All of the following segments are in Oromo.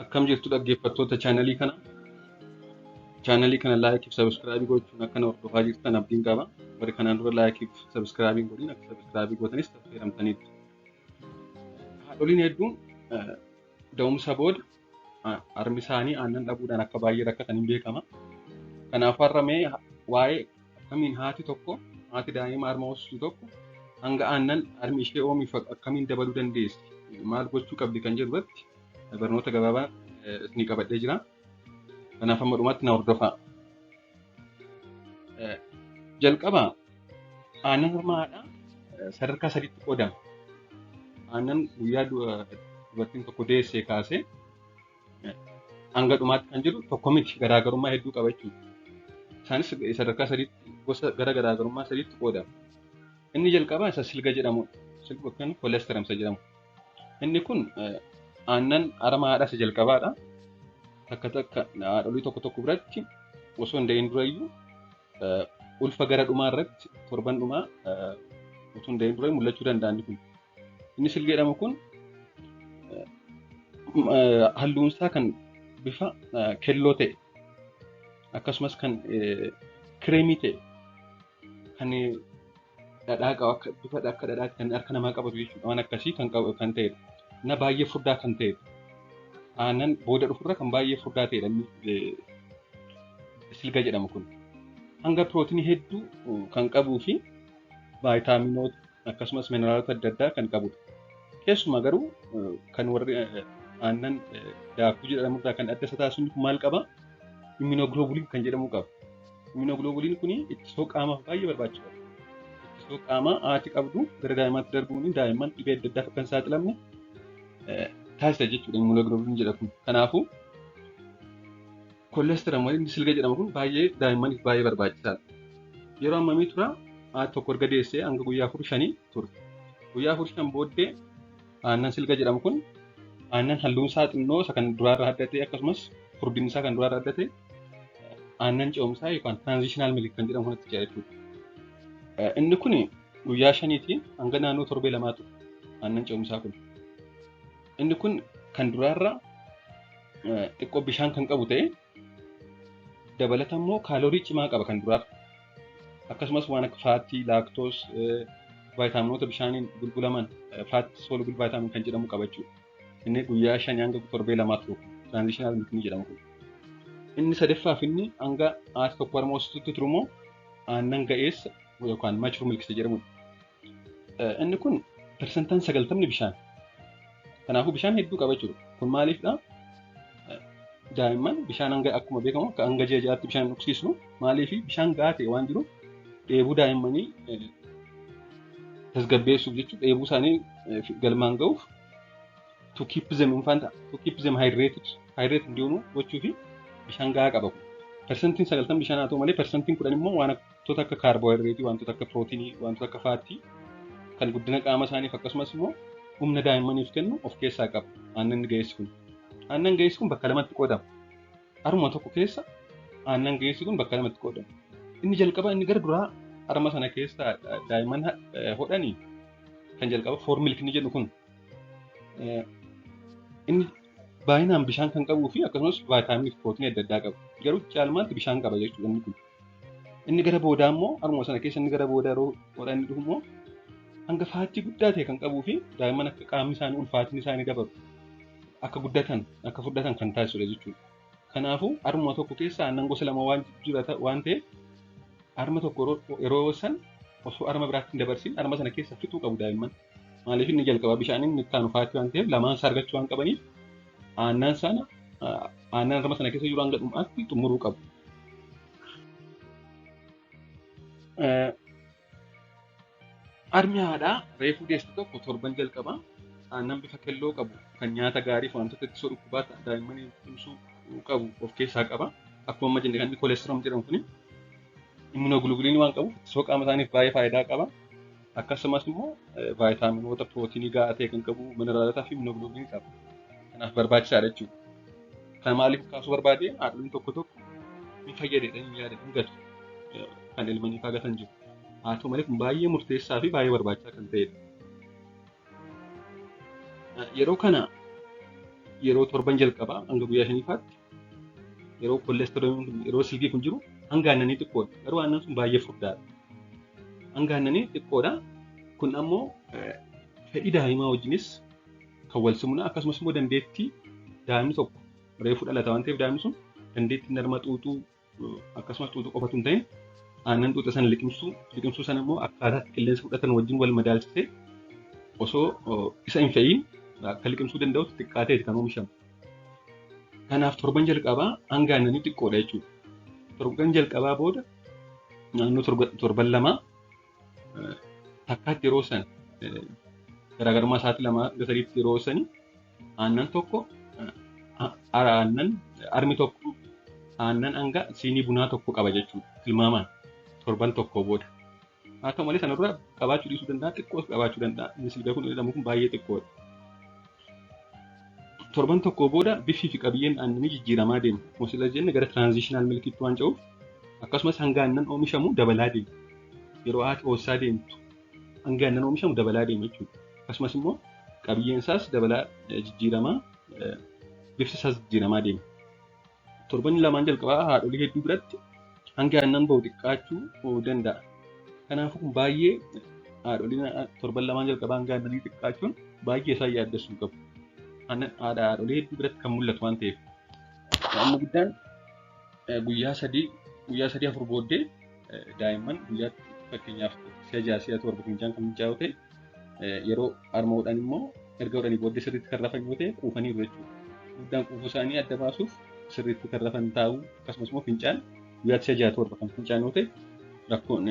Akkam jirtu dhaggeeffattoota chaanalii kana. Chaanalii kana like fi subscribe gochuun akka na hordofaa jirtan abdiin qaba. Warri kanaan dura like fi subscribe hin godhin akka subscribe gootanis affeeramtaniitu. Haadholiin hedduun da'umsa booda harmi isaanii aannan dhabuudhaan akka baay'ee rakkatan hin beekama. Kanaaf har'a mee waa'ee akkamiin haati tokko, haati daa'ima harma hoosistu tokko hanga aannan harmi ishee oomishu akkamiin dabaluu dandeessi, maal gochuu qabdi kan jedhu irratti barnoota gabaabaa isinii qabadhee jira. Kanaaf hamma dhumaatti na hordofaa. Jalqaba aannan harma haadhaa sadarkaa sadiitti qoodama. Aannan guyyaa dubartiin tokko deessee kaasee hanga dhumaatti kan jiru tokko miti, garaagarummaa hedduu qaba jechuudha. Isaanis sadarkaa sadiitti, gosa gara garaagarummaa sadiitti qoodama. Inni jalqabaa isa silga jedhamudha. Silga yookaan colostrum isa jedhamu. Inni kun aannan harma haadhaa isa jalqabaadha. Takka takka haadholii tokko tokko biratti osoo hin da'in durayyuu, ulfa gara dhumaa irratti, torban dhumaa osoo hin da'in dura mul'achuu danda'a inni kun. Inni silga jedhamu kun halluun isaa kan bifa keelloo ta'e, akkasumas kan creamy ta'e, kan dhadhaa qabu, akka bifa akka dhadhaatti kan harka namaa qabatu jechuudha. Waan akkasii kan qabu kan ta'edha. Na baay'ee furdaa kan ta'edha. Aannan booda dhufurra kan baay'ee furdaa ta'edha inni silga jedhamu kun. Hanga pirootinii hedduu kan qabuu fi vaayitaaminoota akkasumas mineraalota adda addaa kan qabudha. Keessumaa garuu kan warri aannan daakuu jedhamurraa kan adda isa taasisu kun maal qaba? Immunoglobulin kan jedhamu qaba. Immunoglobulin kun ittisoo qaamaaf baay'ee barbaachisaadha. Ittisoo qaamaa haati qabdu gara daa'imaatti darbuun daa'imman dhibee adda addaaf akka hin saaxilamne taasisa jechuudha immunoglobulin jedhamu. Kanaafuu colostrum inni silga jedhamu kun baay'ee daa'immaniif baay'ee barbaachisaadha. Yeroo hammamii tura? Haati tokko erga deessee hanga guyyaa 4-5 tura. Guyyaa 4-5 booddee aannan silga jedhamu kun aannan halluun isaa xinnoo isa kan duraarraa adda ta'e, akkasumas furdinni isaa kan duraarraa adda ta'e, aannan ce'umsaa yookaan transitional milk kan jedhamu kanatti ce'a jechuudha. Inni kun guyyaa 5tii hanga naannoo torbee 2 tura aannan ce'umsaa kun. Inni kun kan duraarraa xiqqoo bishaan kan qabu ta'e, dabalata immoo kaaloorii cimaa qaba kan duraarra. Akkasumas waan akka fat, lactose, vaayitaaminoota bishaaniin bulbulaman, fat soluble vitamin kan jedhamu qaba jechuudha. Inni guyyaa 5 hanga torbee 2 turu transitional milk ni jedhama kun. Inni sadaffaaf inni hanga haati tokko harma hoosisutti turu immoo aannan ga'eessa yookaan mature milk isa jedhamudha. Inni kun persentaan 90 bishaan. Kanaafuu bishaan hedduu qaba jechuudha. Kun maaliifdha? Daa'imman bishaan hanga, akkuma beekamu, akka hanga ji'a 6tti bishaan hin dhugsiisnu. Maaliif? Bishaan gahaa ta'e waan jiruuf dheebuu daa'immanii tasgabbeessuuf jechuudha. Dheebuu isaanii galmaan ga'uuf, to keep them infant, to keep them hydrated, hydrate እንዲሆኑ gochuu fi bishaan gahaa qaba kun. Persentiin 90 bishaan haa ta'u malee, persentiin 10 immoo wantoota akka kaarboohayidireetii, wantoota akka pirootinii, wantoota akka fat kan guddina qaama isaaniif akkasumas immoo humna daa'immaniif kennu of keessaa qaba aannan ga'eessi kun. Aannan ga'eessi kun bakka lamatti qoodama. Harma tokko keessa aannan ga'eessi kun bakka lamatti qoodama. Inni jalqaba, inni gara duraa harma sana keessa daa'imman hodhanii kan jalqaba foremilk inni jedhu kun, inni baay'inaan bishaan kan qabuu fi akkasumas vaayitaaminii fi pirootinii adda addaa qaba. Garuu caalmaatti bishaan qaba jechuudha inni kun. Inni gara boodaa immoo, harma sana keessa inni gara boodaa yeroo hodhan dhufu immoo, hanga fat guddaa ta'e kan qabuu fi daa'imman akka qaamni isaanii ulfaatinni isaanii dabalu, akka guddatan, akka furdatan kan taasisudha jechuudha. Kanaafuu harma tokko keessa aannan gosa lama waan jira waan ta'eef, harma tokko yeroo san osoo harma biraatti hin dabarsin harma sana keessa fixuu qabu daa'imman. Maaliif? Inni jalqaba bishaan, inni itti aanu fat waan ta'eef, lamaan isaa argachuu waan qabaniif aannan sana, aannan harma sana keessa jiru hanga dhumaatti xumuruu qabu. Harmi haadhaa reefuu deesse tokko torban jalqabaa aannan bifa keelloo qabu kan nyaata gaarii fi wantoota ittisoo dhukkubaa daa'immanii cimsuu qabu of keessaa qaba. Akkuma amma jenne kan inni colostrum jedhamu kuni immunoglobulin waan qabuuf ittisoo qaama isaaniif baay'ee faayidaa qaba. Akkasumas immoo vaayitaaminoota, pirootinii gahaa ta'e kan qabu, mineraalotaa fi immunoglobulin qaba. Kanaaf barbaachisaadha jechuudha. Kan maaliif kaasuu barbaade, haadholiin tokko tokko ni fayyada jedhanii yaadan hin gatu. Kan elmanii faa gatan jiru. Haa ta'u malee kun baay'ee murteessaa fi baay'ee barbaachisaa kan ta'edha. Yeroo kana Yeroo torban jalqabaa hanga guyyaa shaniifaatti yeroo colostrum yeroo silgii kun jiru hanga aannanii xiqqoodha. Garuu aannan sun baay'ee furdaadha. Hanga aannanii xiqqoodha. Kun ammoo fedhii daa'imaa wajjinis kan wal simudha. Akkasumas immoo dandeettii daa'imni tokko reefu dhalata waan ta'eef daa'imni sun dandeettii harma xuuxuu, akkasumas xuuxuu qofatu hin ta'in, aannan xuuxa sana liqimsuu, liqimsuu sana immoo akkaataa qilleensa fudhatan wajjin wal madaalchisee osoo isa hin fe'iin akka liqimsuu danda'utti xiqqaateeti kan oomishamu. Kanaaf torban jalqabaa hanga aannanii xiqqoodha jechuudha. Torban jalqabaa booda naannoo torban lamaa takkaatti yeroo san garaagarummaa sa'aatii 2 hanga 3tti yeroo sani aannan tokko, aannan harmi tokko aannan hanga siinii bunaa tokko qaba jechuudha tilmaamaan torban tokko booda. Haa ta'u malee sana dura qabaachuu dhiisuu danda'a, xiqqoos qabaachuu danda'a. Inni silga kun jedhamu kun baay'ee xiqqoodha. Torban tokko booda bifii fi qabiyyeen aannanii jijjiiramaa deema. Akkuma sila jenne gara transitional milkiitti waan ce'uuf akkasumas hanga aannan oomishamu dabalaa deema. Yeroo haati hoossaa deemtu hanga aannan oomishamu dabalaa deema jechuudha. Akkasumas immoo qabiyyeen isaas dabalaa jijjiiramaa, bifti isaas jijjiiramaa deema. Torban lamaan jalqabaa haadholii hedduu biratti hanga aannan bahu xiqqaachuu danda'a. Kanaafuu kun baay'ee haadholiin torban lamaan jalqabaa hanga aannanii xiqqaachuun baay'ee isaan yaaddessuu qabu. Aannan haadholii hedduu biratti kan mul'atu waan ta'eef. Amma guddaan guyyaa 3 4 booddee daa'imman guyyaatti fakkeenyaaf si'a 6, si'a 7 fincaan kan fincaa'u ta'e, yeroo harma hodhan immoo erga hodhanii booddee sirriitti kan rafan yoo ta'e quufaniiru jechuudha. Guddaan quufuu isaanii adda baasuuf sirriitti kan rafan taa'uu, akkasumas immoo fincaan guyyaatti si'a 6, 7 kan fincaan yoo ta'e rakkoon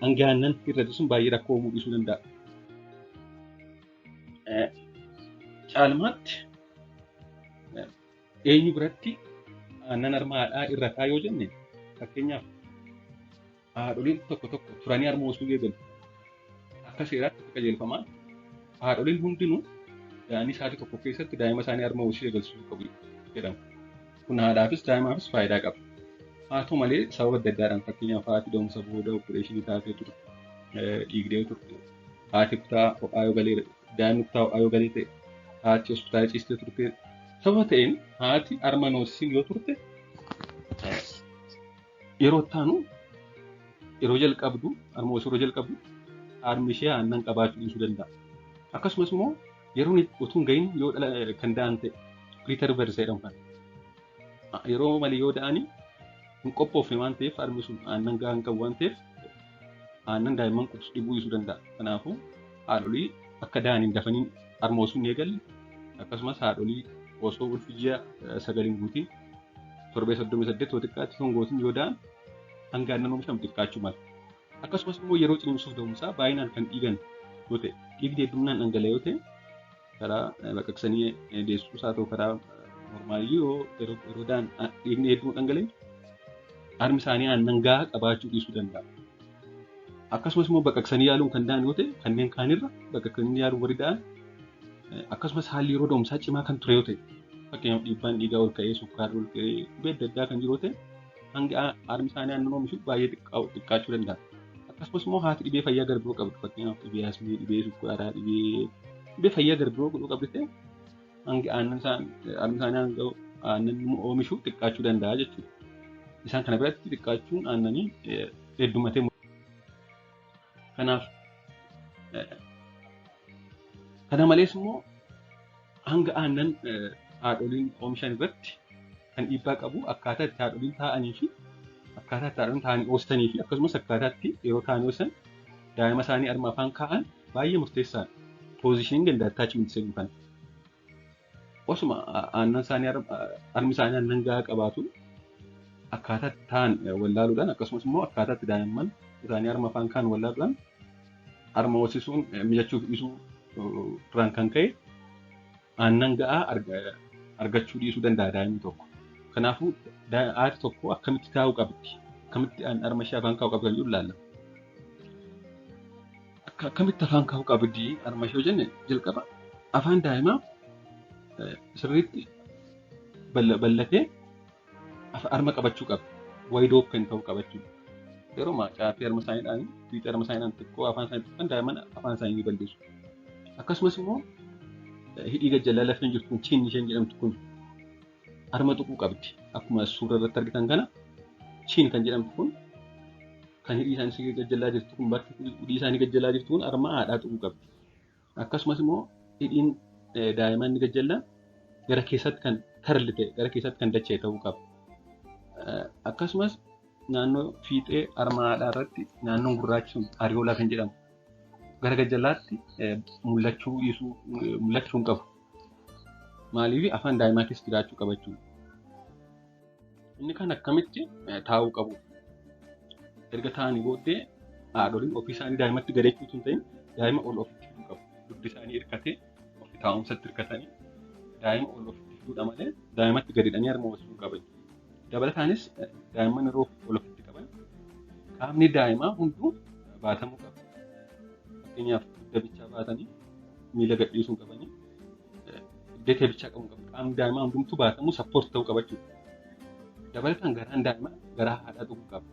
hanga aannan hir'atu sun baay'ee rakkoo uumuu dhiisuu danda'a. Caalmaatti eenyu biratti aannan harma haadhaa irrataa yoo jenne, fakkeenyaaf haadholiin tokko tokko turanii harma hoosuu eegalu. Akka seeraatti, akka qajeelfamaatti haadholiin hundinuu da'anii sa'aatii tokko keessatti daa'ima isaanii harma hoosuu eegalsiisuu qabu jedhama. Kun haadhaafis daa'imaafis faayidaa qaba. Haa ta'u malee sababa adda addaadhaan, fakkeenyaaf haati da'umsa booda opereeshinii taatee turte, dhiigdee turte, haati kutaa ho'aa yoo galee, daa'imni kutaa ho'aa yoo galee ta'e, haati hospitaala ciistee turte, sababa ta'een haati harma hin hoosisin yoo turte, yeroo itti yeroo jalqabdu harma hoosisuu yeroo jalqabdu harmi ishee aannan qabaachuu dhiisuu danda'a. Akkasumas immoo yeroon utuu hin gahin yoo dhala kan da'an ta'e, preterm birth jedhamu kana. Yeroo malee yoo da'anii hin qophoofne waan ta'eef, harmi sun aannan gahaa hin qabu waan ta'eef, aannan daa'imman qubsu dhibuu dhiisuu danda'a. Kanaafuu haadholii akka da'aniin dafanii harma hoosisuu hin eegalle, akkasumas haadholii osoo ulfi ji'a 9 hin guutiin, torbee 38 yoo xiqqaatti osoo hin guutiin yoo da'an hanga aannan oomishamu xiqqaachuu mala. Akkasumas immoo yeroo ciniinsuuf da'umsaa baay'inaan kan dhiigan yoo ta'e, dhiigni hedduminaan dhangala'e yoo ta'e, karaa baqaqsanii deessuus haa ta'u karaa normaalii yoo yeroo da'an dhiigni hedduun dhangala'e harmi isaanii aannan gahaa qabaachuu dhiisuu danda'a. Akkasumas immoo baqaqsanii yaaluun kan da'an yoo ta'e, kanneen kaanirra baqaqsanii yaaluun warri da'an, akkasumas haalli yeroo da'umsaa cimaa kan ture yoo ta'e, fakkeenyaaf dhiibbaan dhiigaa ol ka'ee, sukkaarri ol ka'ee, dhibee adda addaa kan jiru yoo ta'e, hanga harmi isaanii aannan oomishu baay'ee xiqqaachuu danda'a. Akkasumas immoo haati dhibee fayyaa gara biroo qabdu, fakkeenyaaf dhibee asmii, dhibee sukkaaraa, dhibee fayyaa gara biroo godhuu qabdu ta'e, hanga aannan harmi isaanii hanga aannan oomishu xiqqaachuu danda'a jechuudha. Isaan kana biratti xiqqaachuun aannanii heddummatee. Kanaaf kana malees immoo hanga aannan haadholiin oomishan irratti kan dhiibbaa qabu akkaataa itti haadholiin taa'anii fi akkaataa itti haadholiin taa'anii oostanii fi akkasumas akkaataa itti yeroo taa'anii oostan daa'ima isaanii harma afaan kaa'an baay'ee murteessaadha. Positioning and attachment jedhu kana. Osuma aannan isaanii harmi isaanii aannan gahaa qabaatu, akkaataa itti taa'an wallaaluudhaan, akkasumas immoo akkaataa itti daa'imman isaanii harma afaan kaa'an wallaaluudhaan harma hoosisuun mijachuuf dhiisuu irraan kan ka'e aannan gahaa argachuu dhiisuu danda'a daa'imni tokko. Kanaafuu haati tokko akkamitti taa'uu qabdi? Akkamitti harma ishee afaan kaa'uu qabdi kan jedhu ilaalla. Akkamitti afaan kaa'uu qabdi harma ishee yoo jenne, jalqaba afaan daa'imaa sirriitti bal'atee harma qabachuu qaba. Wide open ta'uu qaba jechuudha. Yeroo caafii harma isaaniidhaan, fiixee harma isaaniidhaan xiqqoo afaan isaanii xiqqoon daa'imman afaan isaanii ni bal'isu. Akkasumas immoo Hidhii gajjallaa lafeen jirtu kun chin isheen jedhamtu kun harma tuquu qabdi. Akkuma suura irratti argitan kana chin kan jedhamtu kun kan hidhii isaanii gajjallaa jirtu kun bakki hidhii isaanii gajjallaa jirtu kun harma haadhaa tuquu qabdi. Akkasumas immoo hidhiin daa'imman gajjallaa gara keessatti kan karli ta'e gara keessatti kan dacha'e ta'uu qaba. Akkasumas naannoo fiixee harma haadhaa irratti naannoon gurraachi sun areola kan jedhamu gara gajjallaatti mul'achuu dhiisuu mul'achuu hin qabu. Maaliif afaan daa'imaa keessa jiraachuu qaba jechuudha. Inni kan akkamitti taa'uu qabu? Erga taa'anii booddee haadholiin ofii isaanii daa'imatti gadeechuu osoo hin ta'in daa'ima ol ofitti fiduu qabu. Dugdi isaanii hirkatee ofi taa'umsatti hirkatanii daa'ima ol ofitti fiduudha malee daa'imatti gadidhanii harma hoosisuu hin qaban. Dabalataanis daa'imman yeroo ol ofitti qaban qaamni daa'imaa hunduu baatamuu qaba. Fakkeenyaaf dugda bichaa baatanii miila gadhiisuu hin qabanii dugda bichaa qabuu qabu. Qaamni daa'imaa hundumtuu baatamuu support ta'uu qaba jechuudha. Dabalataan garaan daa'imaa garaa haadhaa tuquu qaba.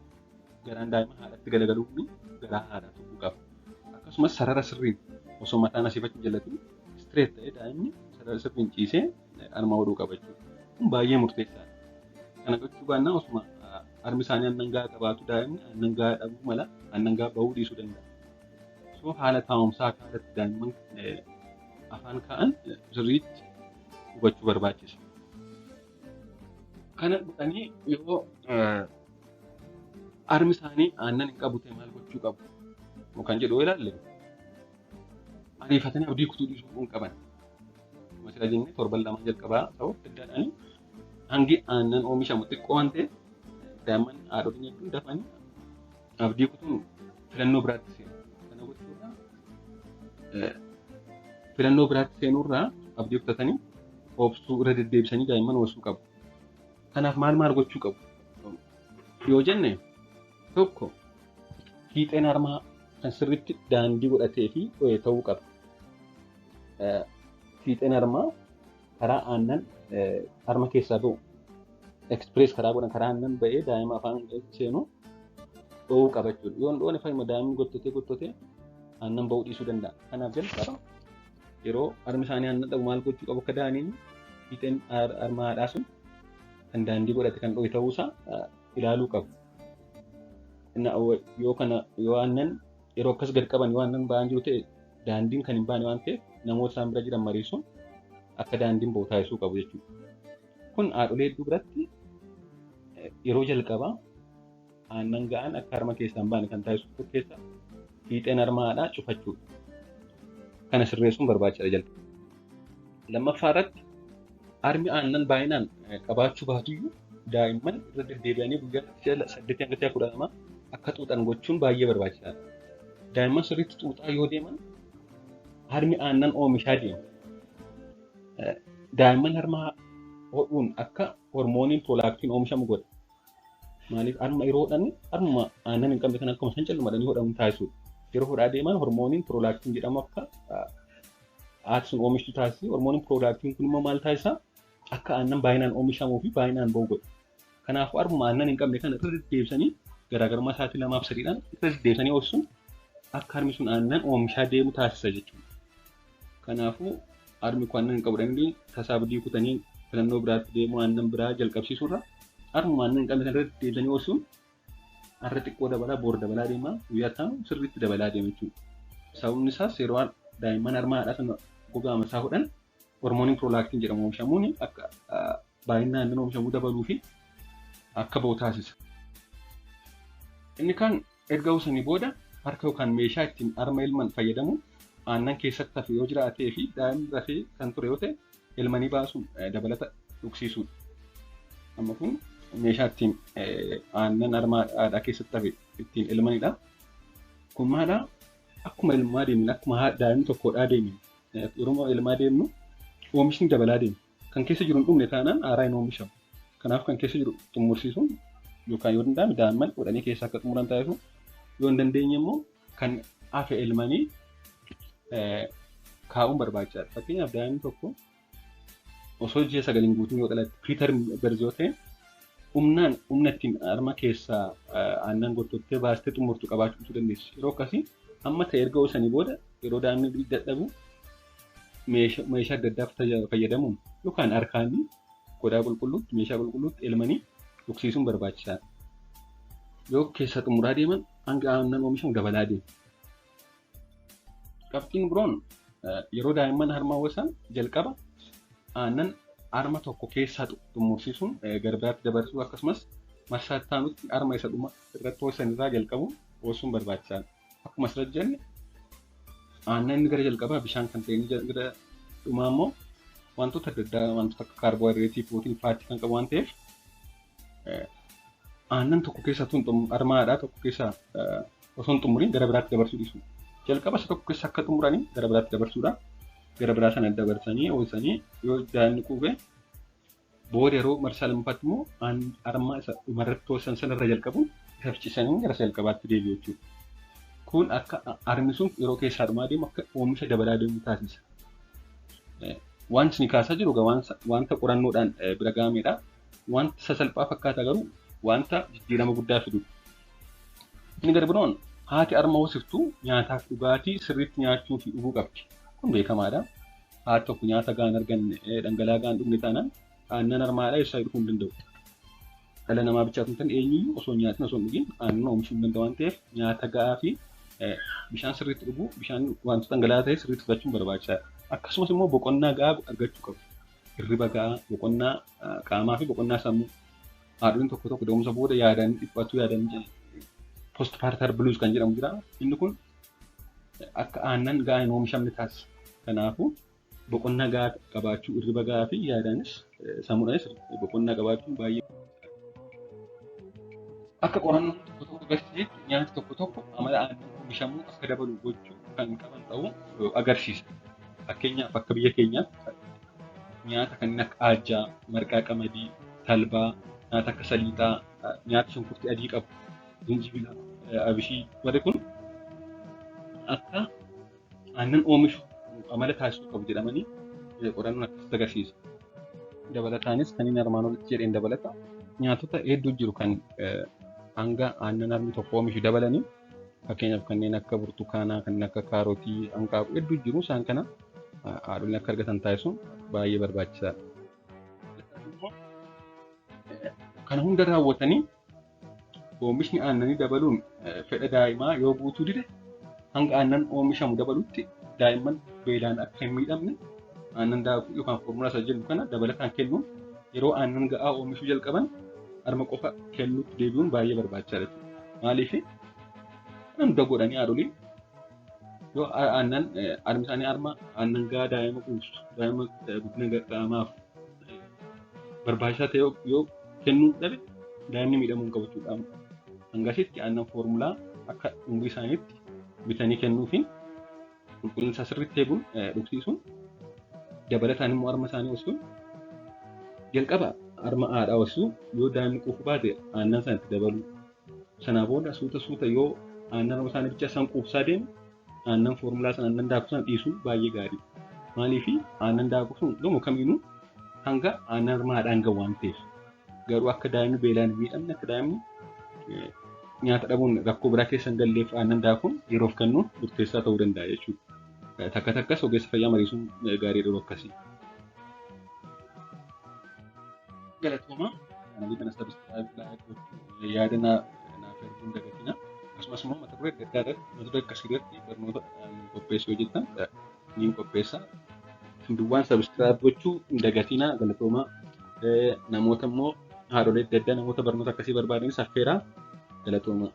Garaan daa'imaa haadhatti galagaluu fi garaa haadhaa tuquu qaba. Akkasumas sarara sirriin osoo mataan asii fachi jallatin straight ta'ee daa'imni sarara sirriin ciisee harma hodhuu qaba jechuudha. Kun baay'ee murteessaadha. Kana gochuu baannaan osuma harmi isaanii aannan gahaa qabaatu daa'imni aannan gahaa dhabuu mala aannan gahaa bahuu dhiisuu danda'a. So haala taa'umsaa akka haalatti daa'imman afaan kaa'an sirriitti hubachuu barbaachisa. Kana godhanii yoo harmi isaanii aannan hin qabu ta'e maal gochuu qabu? Kan jedhu yoo ilaalle ariifatanii abdii kutuu dhiisuu hin qaban. Akkuma sila jennee torban lamaan jalqabaa ta'uu adda addaadhaan hangi aannan oomishamu xiqqoo waan ta'eef daa'imman haadholiin hedduun dafanii abdii kutuun filannoo biraatti seenu. Kana gochuurraa filannoo biraatti seenuurraa abdii kutatanii obsuu irra deddeebisanii daa'imman hoosisuu qabu. Kanaaf maal maal gochuu qabu? Yoo jenne tokko fiixeen harmaa kan sirriitti daandii godhatee fi dho'e ta'uu qaba. Fiixeen harmaa karaa aannan harma keessaa ba'u express karaa godhan karaa aannan ba'ee daa'ima afaan seenu dho'uu qaba jechuudha. Yoo hin dhoone fayyuma daa'imni gottotee gottotee aannan ba'uu dhiisuu danda'a. Kanaaf jalqaba yeroo harmi isaanii aannan dhabu maal gochuu qabu akka da'aniin fiixeen harma haadhaa sun kan daandii godhate kan dho'e ta'uusaa ilaaluu qabu. Yoo kana yoo aannan yeroo akkas gad qaban yoo aannan ba'aan jiru ta'e daandiin kan hin baane waan ta'eef namoota isaan bira jiran mariisuun akka daandiin ba'u taasisuu qabu jechuudha. Kun haadholee hedduu biratti yeroo jalqabaa aannan ga'aan akka harma keessaa hin baane kan taasisu keessa fiixeen harma haadhaa cufachuudha. Kana sirreessuun barbaachisaadha jalqaba. Lammaffaa irratti harmi aannan baay'inaan qabaachuu baatuyyuu daa'imman irra deddeebi'anii guyyaa 8 hanga 12 akka xuuxan gochuun baay'ee barbaachisaadha. Daa'imman sirriitti xuuxaa yoo deeman harmi aannan oomishaa deema. Daa'imman harma hodhuun akka hormooniin prolactin oomishamu godha. Maaliif harma yeroo hodhan harma aannan hin qabne kan akkuma san callumadhanii hodhamu taasisudha. Yeroo hodhaa deeman hormooniin prolactin jedhamu akka haati sun oomishtu taasisi. Hormooniin prolactin kun immoo maal taasisa? Akka aannan baay'inaan oomishamuu fi baay'inaan ba'u godha. Kanaafuu harmuma aannan hin qabne kana irra deddeebisanii garaagarummaa sa'aatii 2 fi 3dhaan irra deddeebisanii oolchuun akka harmi sun aannan oomishaa deemu taasisa jechuudha. Kanaafuu harmi kun aannan hin qabu jedhanii tasaa abdii kutanii filannoo biraatti deemuu aannan biraa jalqabsiisuurra harmuma aannan hin qabne kana irra deddeebisanii oolchuun har'a xiqqoo dabalaa boor dabalaa deemaa guyyaa ta'u sirriitti dabalaa deema jechuudha. Sababni isaas yeroo daa'imman harma haadhaa sana gogaa masaa hodhan hormooniin prolactin jedhamu oomishamuun akka baay'inaan aannan oomishamuu dabaluu fi akka ba'u taasisa. Inni kan erga hoosanii booda harka yookaan meeshaa ittiin harma elman fayyadamuun aannan keessatti hafe yoo jiraatee fi daa'imni rafee kan ture yoo ta'e elmanii baasuun dabalata dhugsiisuudha. Amma kun meeshaa ittiin aannan harma haadhaa keessatti hafe ittiin elmanidha. Kun maalidhaa? Akkuma elmaa deemnu akkuma daa'imni tokko hodhaa deemnu yeroo elmaa deemnu oomishni dabalaa deema. Kan keessa jiru hin dhumne taanaan haaraa hin oomishamu. Kanaaf kan keessa jiru xumursiisuun yookaan yoo danda'ame daa'imman hodhanii keessaa akka xumuran taasisu yoo hin dandeenye immoo kan hafe elmanii kaa'uun barbaachisaadha. Fakkeenyaaf daa'imni tokko osoo ji'a 9 hin guutin yoo dhalatte preterm birth yoo ta'e humnaan humna ittiin harma keessaa aannan gottottee baastee xumurtu qabaachuu dandeessi. Yeroo akkasii hamma ta'e erga hoosanii booda yeroo daa'imni dadhabu meeshaa adda addaa fayyadamuun yookaan harkaan qodaa qulqulluutti meeshaa qulqulluutti elmanii dhugsiisuun barbaachisaadha. Yoo keessa xumuraa deeman hanga aannan oomishamu dabalaa deema. Qabxiin biroon yeroo daa'imman harma ho'isan jalqaba aannan harma tokko keessaa xumursiisuun gara biraatti dabarsuu akkasumas marsaa itti aanutti harma isa dhuma irratti ho'isan irraa jalqabuun ho'isuun barbaachisaadha. Akkuma asirratti jenne aannan inni gara jalqabaa bishaan kan ta'e inni gara dhumaa immoo wantoota adda addaa wantoota akka kaarboohayidireetii, pirootinii, faatii kan qabu waan ta'eef aannan tokko keessaa harma haadhaa tokko keessaa osoo hin xumuriin gara biraatti dabarsuu dhiisu. Jalqaba isa tokko keessa akka xumuranii gara biraatti dabarsuudha. Gara biraa sana dabarsanii ho'isanii yoo daa'imni quufe booda yeroo marsaa lammaffaatti immoo harma isa dhumarratti ho'isan sanarra jalqabuun isa ficcisanii gara isa jalqabaatti deebi'u jechuudha. Kun akka harmi sun yeroo keessaa dhumaa deemu akka oomisha dabalaa deemu taasisa. Wanti isin kaasaa jiru wanta qorannoodhaan bira gahamedha. Wanta sasalphaa fakkaata garuu wanta jijjiirama guddaa fidudha. Inni gara biroon haati harma hoosiftu nyaataaf dhugaatii sirriitti nyaachuu fi dhuguu qabdi. Kun beekamaadha. Haati tokko nyaata gahaan arganne dhangala'aa gahaan dhugne taanaan aannan harmaadhaa eessaa dhufuu hin danda'u. Dhala namaa bichaa osoo hin taane eenyuyyuu osoo hin nyaatin osoo hin dhugin aannan oomishuu hin danda'u waan ta'eef nyaata gahaa fi bishaan sirriitti dhuguu bishaan wantoota dhangala'aa ta'e sirriitti fudhachuun barbaachisaadha. Akkasumas immoo boqonnaa gahaa argachuu qabu. Hirriba gahaa, boqonnaa qaamaa fi boqonnaa sammuu. Haadholiin tokko tokko da'umsa booda yaadanii dhiphatu yaadanii postpartum blues kan jedhamu jira. Inni kun akka aannan gahaa hin oomishamne taasisa. Kanaafuu boqonnaa gahaa qabaachuu, hirriba gahaa fi yaadaanis sammuudhaanis boqonnaa qabaachuun baay'ee akka qorannoon tokko tokko agarsiisetti nyaati tokko tokko amala aannan oomishamuu akka dabalu gochuu kan qaban ta'uu agarsiisa. Fakkeenyaaf akka biyya keenyaatti nyaata kanneen akka aajjaa, marqaa qamadii, talbaa, nyaata akka saliixaa, nyaata shunkurtii adii qabu, jinjibila, abishii warri kun akka aannan oomishu amala taasisuu qabu jedhamanii qorannoon akkasitti agarsiisa. Dabalataanis kan inni armaan olitti jedheen dabalata nyaatota hedduu jiru kan hanga aannan harmi tokko oomishu dabalanii fakkeenyaaf kanneen akka burtukaanaa, kanneen akka kaarotii, hanqaaquu hedduu jiru isaan kana haadholiin akka argatan taasisuun baay'ee barbaachisaadha. Kana hunda raawwatanii oomishni aannanii dabaluun fedha daa'imaa yoo guutuu dide hanga aannan oomishamu dabalutti daa'imman beelaan akka hin miidhamne aannan daakuu yookaan foormulaa isa jennu kana dabalataan kennuun yeroo aannan ga'aa oomishuu jalqaban harma qofa kennuutti deebi'uun baay'ee barbaachisaadha. Maaliif hunda godhanii haadholiin yoo aannan harmi isaanii harma aannan ga'aa daa'ima quubsu daa'ima guddina qaamaaf barbaachisaa ta'e yoo kennuu dhabe daa'imni miidhamuu hin qabu jechuudha. Hangasitti aannan foormulaa akka umurii isaaniitti bitanii kennuufiin qulqullina isaa sirriitti eeguun dhugsiisuun dabalataan immoo harma isaanii hoosisuun jalqaba harma haadhaa hoosisuu yoo daa'imni quufuu baate aannan sana itti dabaluu sanaa booda suuta suuta yoo aannan harma isaanii bicha isaan quubsaa deemu aannan foormulaa sana aannan daakuu sana dhiisuun baay'ee gaariidha. Maaliif aannan daakuu sun gama kamiinuu hanga aannan harma haadhaan gahu waan ta'eef garuu akka daa'imni beelaan hin miidhamne akka daa'imni nyaata dhabuun rakkoo biraa keessa hin galleef aannan daakuun yeroof kennuun murteessaa ta'uu danda'a jechuudha. Takka takkas ogeessa fayyaa mariisuun gaarii yeroo akkasii. Galatooma. Chaanalii kana subscribe, like gochuu yaada naaf erguun dagatina. Akkasumas immoo mata duree adda addaa irratti mata duree akkasii irratti barnoota qopheessuu yoo jettan niin qopheessa. Duwwaan subscribe gochuu hin dagatina. Galatooma. Namoota immoo haadholee adda addaa namoota barnoota akkasii barbaadanis affeeraa. Galatooma.